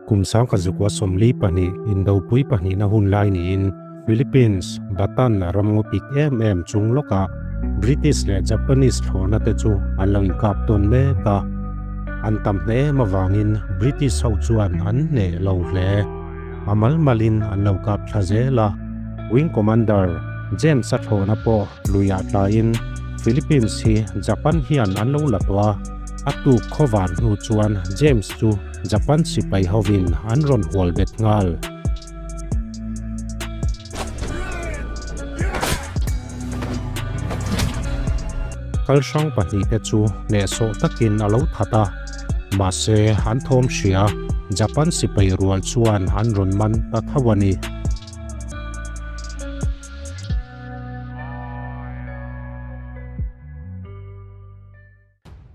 Kum sangkazukua 42 Indopui pahnihna hun lai niin Philippines, Bataan ram ngaw pik em em chung lawkah British leh Japanese thlawhna te chu an lo inkap tawn mek a. An tam hle em avangin British ho chuan an hneh lo hle. A mal malin an lo kap thla zel a. Wing Commander James-a thlawhna pawh luiah tlaiin Philippines hi Japan hian an lo la tawh a. A tuk khawvar hnu chuan James chu Japan sipai hovin an rawn hual bet nghal. Kal hrang pahnihte chu hnehsawh takin a lo that a, mahse an thawm hria Japan sipai rual chuan an rawn man ta tho a ni.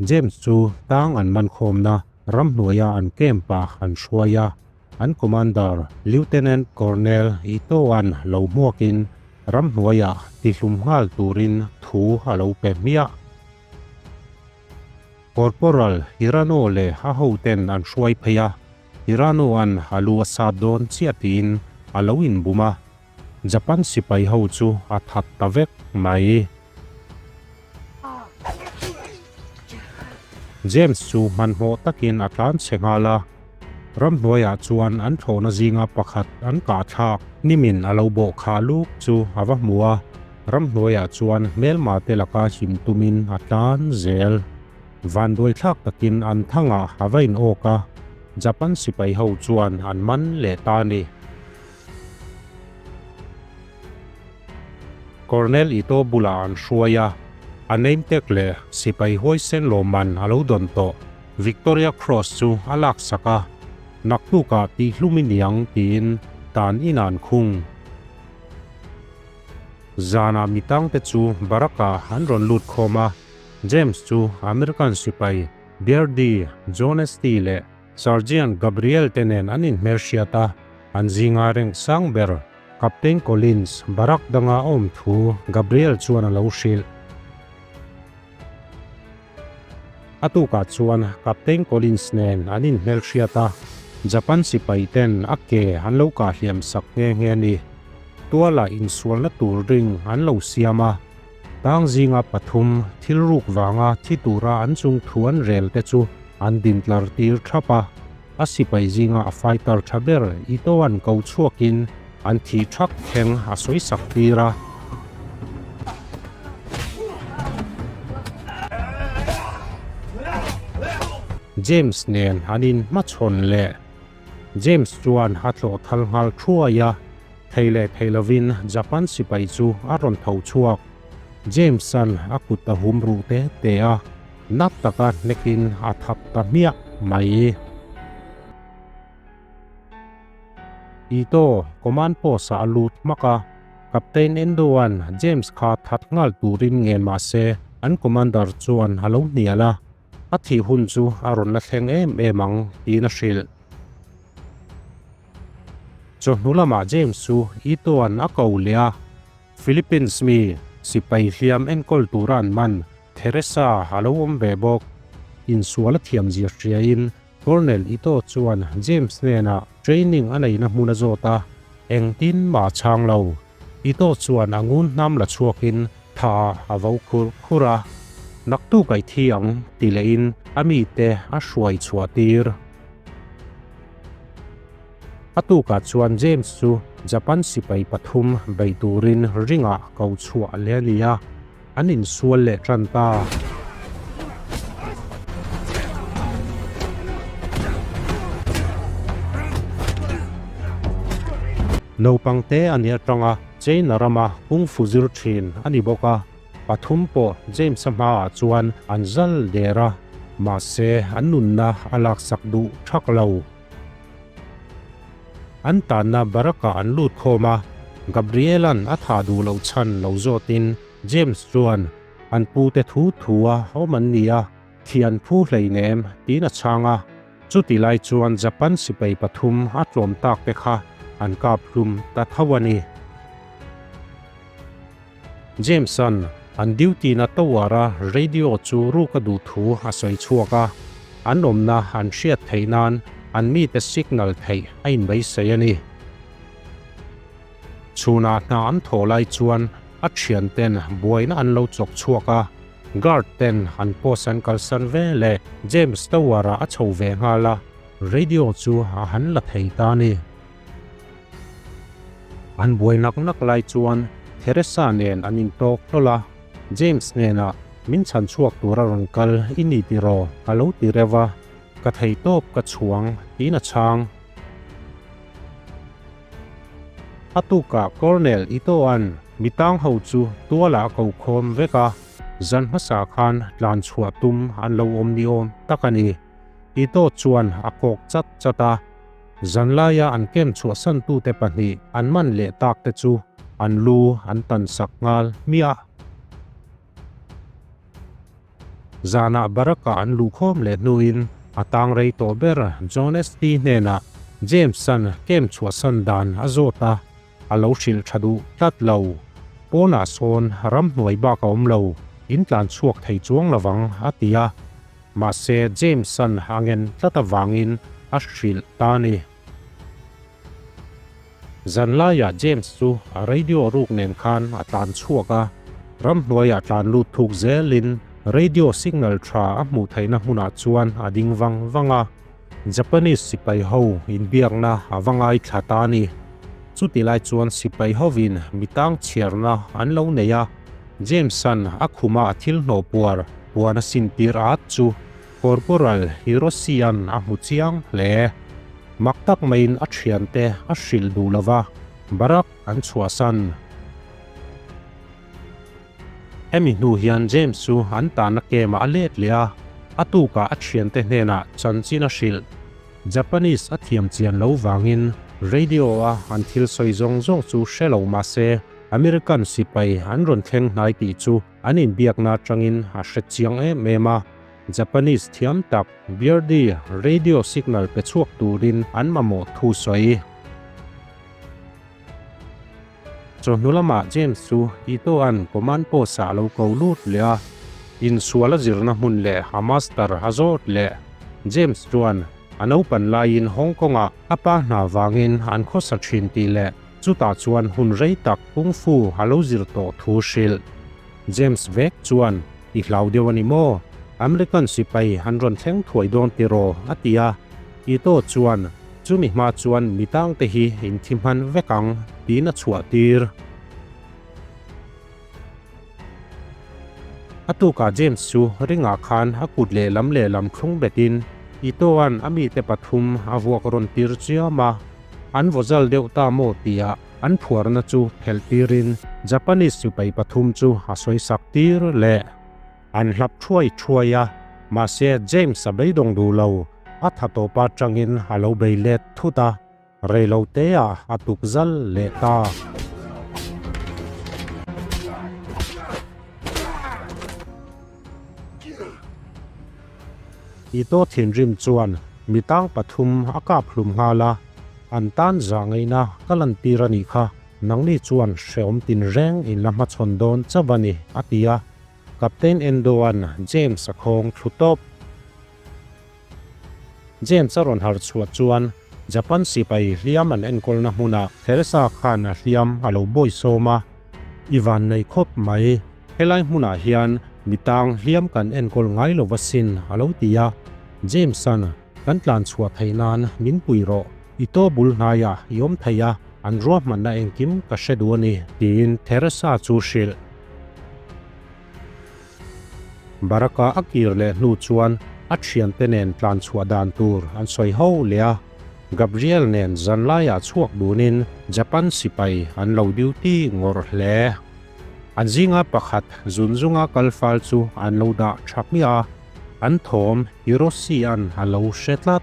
James chu tang an man khawmna ramhnuaia an camp-ah an hruai a, an commander Lieutenant Colonel Ito-a'n lo hmuakin ramhnuaiah tihlum nghal turin thu a lo pe hmiah. Corporal Hirano leh a hoten an hruai phei a, Hirano-a'n a lu a sat dawn chiah tiin a lo inbum a, Japan sipai ho chu a that ta vek mai. James chu hmanhmawh takin a tlan chhe nghal a, ramhnuaiah chuan an thlawhna zinga pakhat an kah thlak hnimin a lo bawh khah luk chu a va hmu a, ramhnuaiah chuan hmelma te laka him tumin a tlan zel. Vanduai thlak takin an thangah a va in awk a, Japan sipai ho chuan an man leh ta a ni. Colonel Ito bulah an hruai a, a name tag leh sipai huaisen lawmman a lo dawn tawh. Victoria Cross chu a laksak a, naktukah tihhlum i niang tiin tan in an khung. Zanah mitangte chu Baraka an rawn lut khawm a, James chu American sipai Beardy Jonesty leh Sergeant Gabriel te nen an inhmelhriat a, an zinga reng sang ber Captain Collins barak danga a awm thu Gabriel chuan a lo hrilh. A tukah chuan Captain Collins nen an inhmelhriat a, Japan sipai ten a ke an lo kah hliam sak nghe nghe a ni. Tuala insualna tur ring an lo siam a, tang zinga pathum thil ruk vanga thi tura an chung thu an rel te chu an dintlar tir thap a. A sipai zinga a fighter tha ber Ito-a'n ko chhuakin an thih thak thleng a sawi sak tir a. James nen an inhmachhawn leh. James chuan a tlawh thal nghal thuai a, thei leh thei lovin Japan sipai chu a rawn tho chhuak. James-a'n a kut a hum ruh te te a. Nat taka hnekin a thap ta hmiah mai. Ito, command post-ah a lut hmak a, Captain Endo-a'n James kha that nghal turin ngen mah se an commander chuan a lo hnial a, a thih hun chu a rawn la thleng em em ang tiin a hrilh. Chawhnu lamah James chu Ito-a'n a ko leh a, Philippines mi sipai hliam enkawl tura an man Theresa a lo awm ve bawk. Insual a thiam zir hriain Colonel Ito chuan James hnenah training a neihna hmun a zawt a, engtin mah a chhang lo. Ito chuan a ngun hnam la chhuakin tha a vo khur khur a, Naktuk a i thi ang ti lehin a mite a hruai chhuah tir. A tukah chuan James chu Japan sipai pathum bei turin ringah ko chhuah leh a ni a. An insual leh tan ta. Naupang te a nih atanga China rama kung fu zir thin a ni bawk a, pathum pawh James-a hmaah chuan an zal der a, mahse an nunna a laksak duh thak lo. An tanna Baraka an lut khawm a, Gabriel-a'n a thah duh loh chhan lo zawtin James chuan an pute thu thu a awm an ni a, thian phu hleinem tiin a chhang a. Chuti lai chuan Japan sipai pathum a tlawm tak te kha an kap hlum ta tho a ni. James-a'n an duty-na tower-a radio chu ruk a duh thu a sawi chhuak a, an awmna an hriat theih nan an mite signal theih a inbeisei a ni. Chhunah hna an thawh lai chuan a thianten buaina an lo chawk chhuak a, guard ten an post an kalsan ve leh James Tower-ah a chho ve nghal a, radio chu a han la thei ta a ni. An buai nak nak lai chuan Theresa nen an intawk hlawl a, James hnenah min chhan chhuak tur a rawn kal i ni tiraw a lo ti reuh a, ka thei tawp ka chhuang tiin a chhang. A tukah Colonel Itoan mi tang ho chu tualah a ko khawm vek a, zan hmasa khan tlan chhuah tum an lo awm ni awm tak a ni. Ito chuan a kawk chat chat a, zanlaia an kem chhuahsan tute pahnih an man leh tak te chu an lu an tan sak nghal hmiah. Zanah Baraka an luhkhawm leh hnuin a tang rei tawh ber John ST hnenah James-a'n camp chhuahsan dan a zawt a, a lo hrilh tha duh tlat lo. Pawnah sawn ramhnuai bak a awm lo, in tlan chhuak thei chuang lovang a ti a, mahse James-a'n a ngen tlat avangin a hrilh ta a ni. Zanlaiah James chu a radio ruk nen khan a tlan chhuak a, ramhnuaiah tlan lut thuk zelin radio signal tha a hmuh theihna hmunah chuan a ding vang vang a, Japanese sipai ho inbiakna a va ngaithla ta a ni. Chutilai chuan sipai hovin mitang chhiarna an lo nei a, James-a'n a khuma a thil hnawh puar puan a sintir at chu Corporal Hiroshi-a'n a hmu chiang hle. Mak tak maiin a thiante a hrilh duh lo va, Barak an chhuahsan. Hemi hnu hian James chu an tahna camp-ah a let leh a, a tukah a thiante hnenah chanchin a hrilh. Japanese a thiam chian lo vangin radio-a an thil sawi zawng zawng chu hre lo mah se, American sipai an rawn thleng hnai tih chu an inbiakna atangin a hre chiang em em a. Japanese thiam tak Birdie radio signal pe chhuak turin an mamawh thu sawi. Chawhnu lamah James chu Ito-a'n command post-ah a lo ko lut leh a, insual a zirna hmun leh a master a zawt leh. James chuan a naupan laiin Hong Kong-ah a pa hna vangin an khawsa thin tih leh chutah chuan hun rei tak kung fu a lo zir tawh thu hrilh. James vek chuan I hlau deuh a ni maw? American sipai an rawn thleng thuai dawn tiraw? a ti a. Ito chuan, Chumi hma chuan mi tangte hi in thi hman vek ang, tiin a chhuah tir. A tukah James chu ringah khan a kut lehlam lehlam thlung betin Ito-a'n a mite pathum a vuak rawn tir chiam a. An vawzal deuh ta maw tia an phuarna chu phelh tirin Japanese sipai pathum chu a sawisak tir leh. An hlap thuai thuai a, mahse James a beidawng duh lo, a tha tawpa tangin a lo bei let thut a, reilo teah a tuk zal leh ta. Ito thinrim chuan mi tang pathum a kap hlum nghal a, an tan zah ngaihna ka lantir a nih kha, nangni chuan hrehawm tinreng in la hmachhawn dawn chauh a ni, a ti a. Captain Endo-a'n James a khawng thlu tawp. James a rawn harh chhuah chuan Japan sipai hliam an enkawlna hmunah Theresa khan a hliam a lo bawi sawm a, I van nei khawp mai, helai hmunah hian mi tang hliam kan enkawl ngai lo va sin a lo ti a. James-a'n kan tlan chhuah theih nan min pui rawh, i taw bul hnaiah i awm thei a, an ruahmanna engkim ka hre duh a ni tiin Theresa chu hrilh. Baraka a kir leh hnu chuan a thiante nen tlan chhuah dan tur an sawi ho leh a, Gabriel nen zanlaiah chhuak dunin Japan sipai an lo duty ngawrh hle. An zinga pakhat zunzunga kal fal chu an lo dah tha hmiah a, an thawm Hiroshi-a'n a lo hre tlat.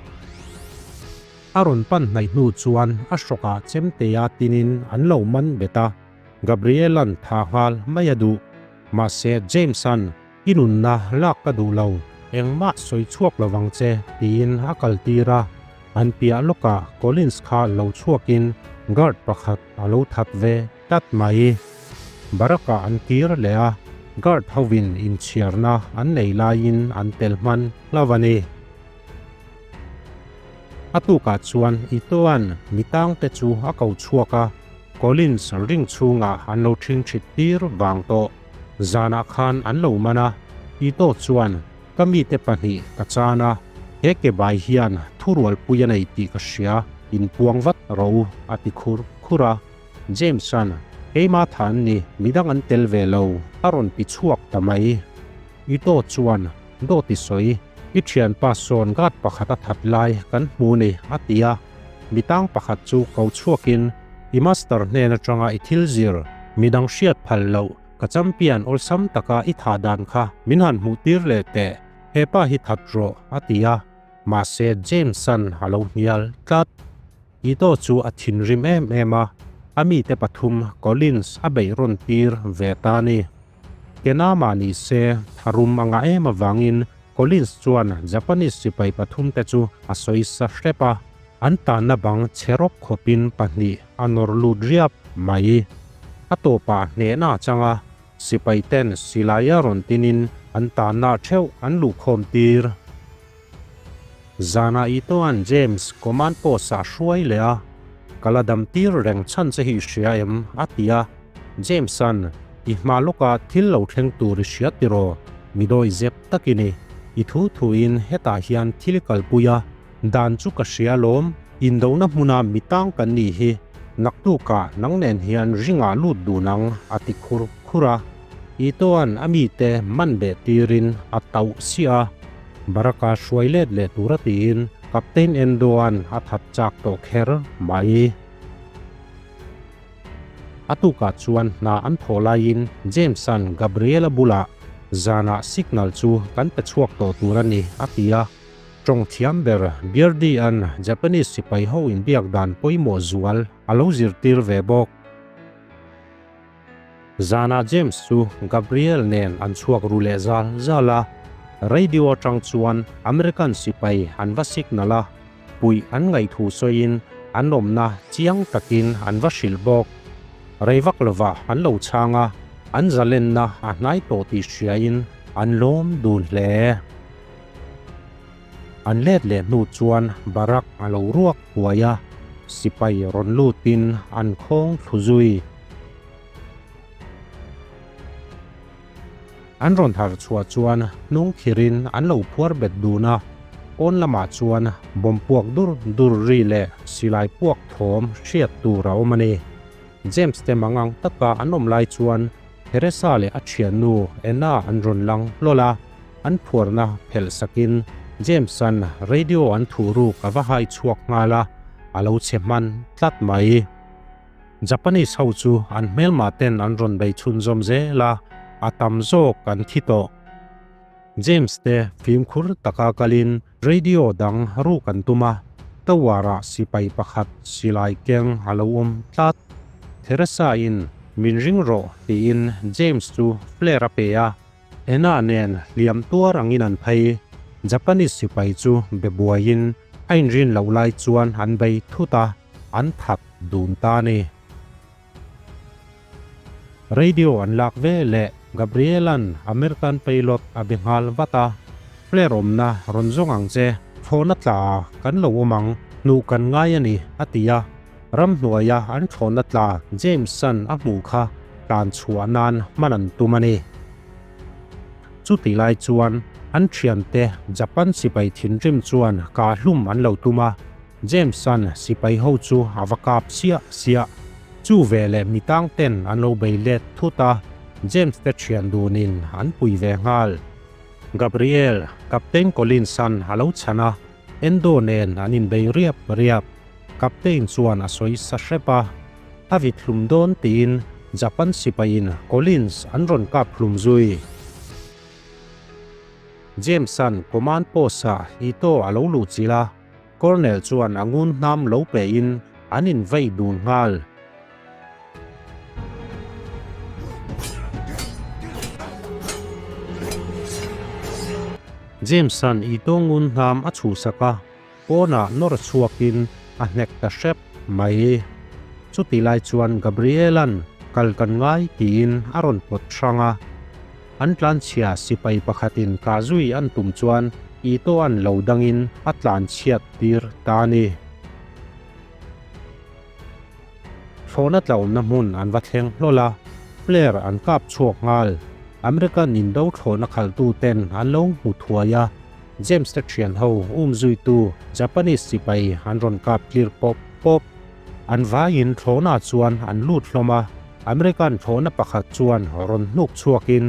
A rawn pan hnaih hnu chuan a hrawkah chemtea tinin an lo man bet a. Gabriel-a'n tha nghal mai a duh. Mahse James-a'n, I nunna lak ka duh lo, engmah sawi chhuak lo vang che, tiin a kal tir a. An piah lawkah Collins kha lo chhuakin guard pakhat a lo that ve tlat mai. Baraka an kir leh a, guard hovin inchhiarna an nei laiin an tel hman hlauh a ni. A tukah chuan Itoan mitangte chu a ko chhuak a, Collins ring chhungah an lo ṭhingṭhit tir vang tawh. Zanah khan an lo man a, Ito chuan ka mite pahnih ka chan a, he ke bai hian thurualpui a nei tih ka hria, inpuang vat rawh u a ti khur khur a. James-a'n, Keimah tha an ni, midang an tel ve lo, a rawn ti chhuak ta mai. Ito chuan, Dawt i sawi, i thianpa sawn guard pakhat a that lai kan hmu ni, a ti a. Mitang pakhat chu ko chhuakin, I master hnen atanga i thil zir, midang hriat phal loh, ka champion awlsam taka i thah dan kha min han hmuh tir leh teh, hepa hi that rawh, a ti a. Mahse James-a'n a lo hnial tlat. Ito chu a thinrim em em a, a mite pathum Collins a beih rawn tir ve ta a ni. Kenama ni se tharum a ngah em avangin Collins chuan Japanese sipai pathumte chu a sawi sa hrep a, an tanna bang chhe rawp khawpin pahnih a nawr lut riap mai. A tawpah hnehna a chang a, sipai ten silai a rawn tinin an tanna theuh an luhkhawm tir. Zanah Itoan James command post ah hruai leh a, Ka la dam tir reng chhan che hi i hria em? a ti a. James-a'n, I hma lawka thil lo thleng tur i hria tiraw? Mi dawi zep tak i ni. I thu thuin hetah hian thil kalpui a, dan chu ka hria lawm, indona hmuna mi tang kan nih hi, naktukah nang nen hian ringah lut dun ang, a ti khur khur a. Itoan a mite man beh tirin a tauh siah a. Baraka hruai let leh tura tiin Captain Endoan a that chak tawh kher mai. A tukah chuan hna an thawh laiin James-a'n Gabriela bulah zanah signal chu kan pe chhuak tawh tur a ni a ti a. Tawng thiam ber Birdie-a'n Japanese sipai ho inbiak dan pawimawh zual a lo zirtir ve bawk. Zanah James chu Gabriel nen an chhuak ru leh zal zal a, radio atang chuan American sipai an va signal a, puih an ngaihthu sawiin an awmna chiang takin an va hrilh bawk. Rei vak lovah an lo chhang a, an zalenna a hnai tawh tih hriain an lawm dun hle. An let leh hnu chuan Barak a lo ruak huai a, sipai rawn lutin an khawng thlu zui. An rawn harh chhuah chuan hnung khirin an lo phuar bet dun a, pawn lamah chuan bawm puak dur dur ri leh silai puak thawm hriat tur a awm a ni. James te mangang taka an awm lai chuan Teresa leh a thiannu Anna an rawn lang hlawl a, an phuarna phelh sakin James-a'n radio an thuh ruk a va hai chhuak nghal a, a lo che hman tlat mai. Japanese ho chu an hmelma ten an rawn bei chhunzawm zel a, a tam zawk an thi tawh. James te fimkhur taka kalin radio dang ruk an tum a, tower-ah sipai pakhat silai keng a lo awm tlat. Teresa-in min ring rawh tiin James chu flare a pe a, Ena nen hliam tuar angin an phei. Japanese sipai chu be buaiin a inrin loh lai chuan an bei thut a, an that dun ta a ni. Radio an lak ve leh Gabriel-a'n American pilot a be nghal vat a, Flare awmna rawn zawng ang che, thlawhna tla kan lo awm ang, hnuh kan ngai a ni, a ti a. Ramhnuaia an thlawhna tla James-a'n a hmuh kha tlan chhuah nan hman an tum a ni. Chutih lai chuan an thiante Japan sipai thinrim chuan kah hlum an lo tum a, James-a'n sipai ho chu a va kap siah siah. Chu veleh mi tang ten an lo bei let thut a, James te thian dunin an pui ve nghal. Gabriel, Captain Collins-a'n a lo chhan a, Endo nen an inbei riap riap. Captain chuan a sawi sa hrep a, a vit hlum dawn tiin Japan sipaiin Collins an rawn kap hlum zui. James-a'n command post-ah Ito a lo luh chilh a, Colonel chuan a ngun hnam lo pein an invei dun nghal. James-a'n Ito ngun hnam a chhuhsak a, Pawnah nawr chhuakin a hnek ta hrep mai. Chutih lai chuan Gabriel-a'n kal kan ngai tiin a rawn pawt hrang a. An tlanchhia sipai pakhatin kah zui an tum chuan Ito-a'n lo dangin a tlanchhiat tir ta a ni. Thlawhna tlauhna hmun an va thleng hlawl a, flare an kap chhuak nghal. American indo thlawhna khalhtu ten an lo hmu thuai a, James te thian ho um zuitu Japanese sipai an rawn kap tlir pawp pawp. An vaiin thlawhna chuan an lut hlawm a, American thlawhna pakhat chuan rawn hnuk chhuakin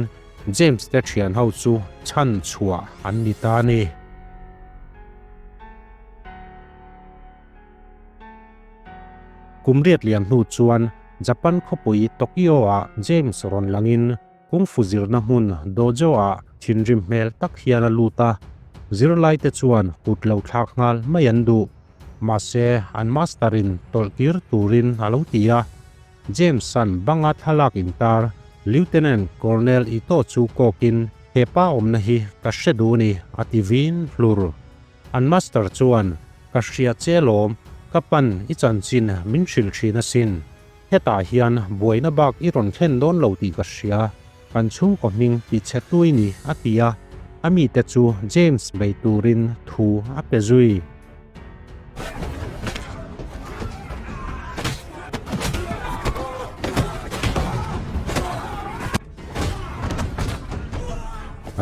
James te thian ho chu chhan chhuah an ni ta a ni. Kum riat liam hnu chuan Japan khawpui Tokyo-ah James rawn langin Kung Fu zirna hmun dojo-ah thinrim hmel tak hian a lut a, zirlaite chuan kut lo thlak nghal mai an duh. Mahse, an master-in tawlh kir turin a lo ti a. James-a'n banga thlalak intar Lieutenant Colonel Ito chu kawkin, He pa awmna hi ka hre duh ni, a ti vin hlur. An master chuan, Ka hria che lawm, ka pan i chanchin min hrilh thin asin. Hetah hian buaina bak i rawn thlen dawn lo tih ka hria, kan chhungkaw hming ti chhe tui ni, a ti a, a mite chu James bei turin thu a pe zui.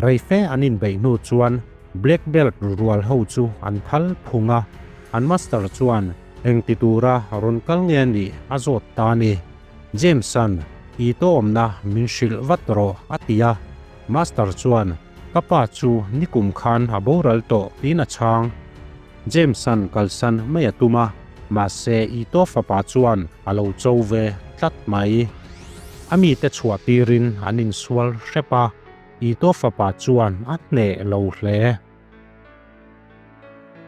Reife an inbeih hnu chuan Black belt rual ho chu an thal phung a, an master chuan eng ti tura rawn kal nge nih a zawt ta a ni. James-a'n i tawmna min hrilh vat rawh a ti a, master chuan ka pa chu nikum khan a boral tawh tiin a chhang. James-a'n kalsan mai a tum a, mahse i taw fapa chuan a lo cho ve tlat mai. A mite chhuah tirin an insual hrep a. Ito fapa chuan a hneh lo hle.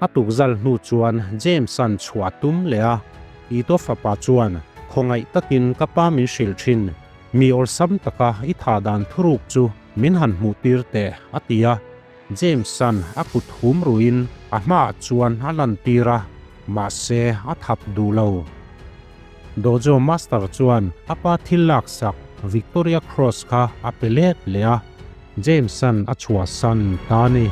A tukzal hnu chuan James-a'n chhuah a tum leh a, Ito fapa chuan khawngaih takin ka pa min hrilh thin, mi awlsam taka i thah dan thuruk chu min han hmuh tir teh, a ti a. James-a'n a kut hum ruin a hmaah chuan a lan tir a, mahse a thap duh lo. Dojo Master chuan a pa thil laksak Victoria Cross kha a pe let leh a, James-a'n a chhuahsan ta a ni.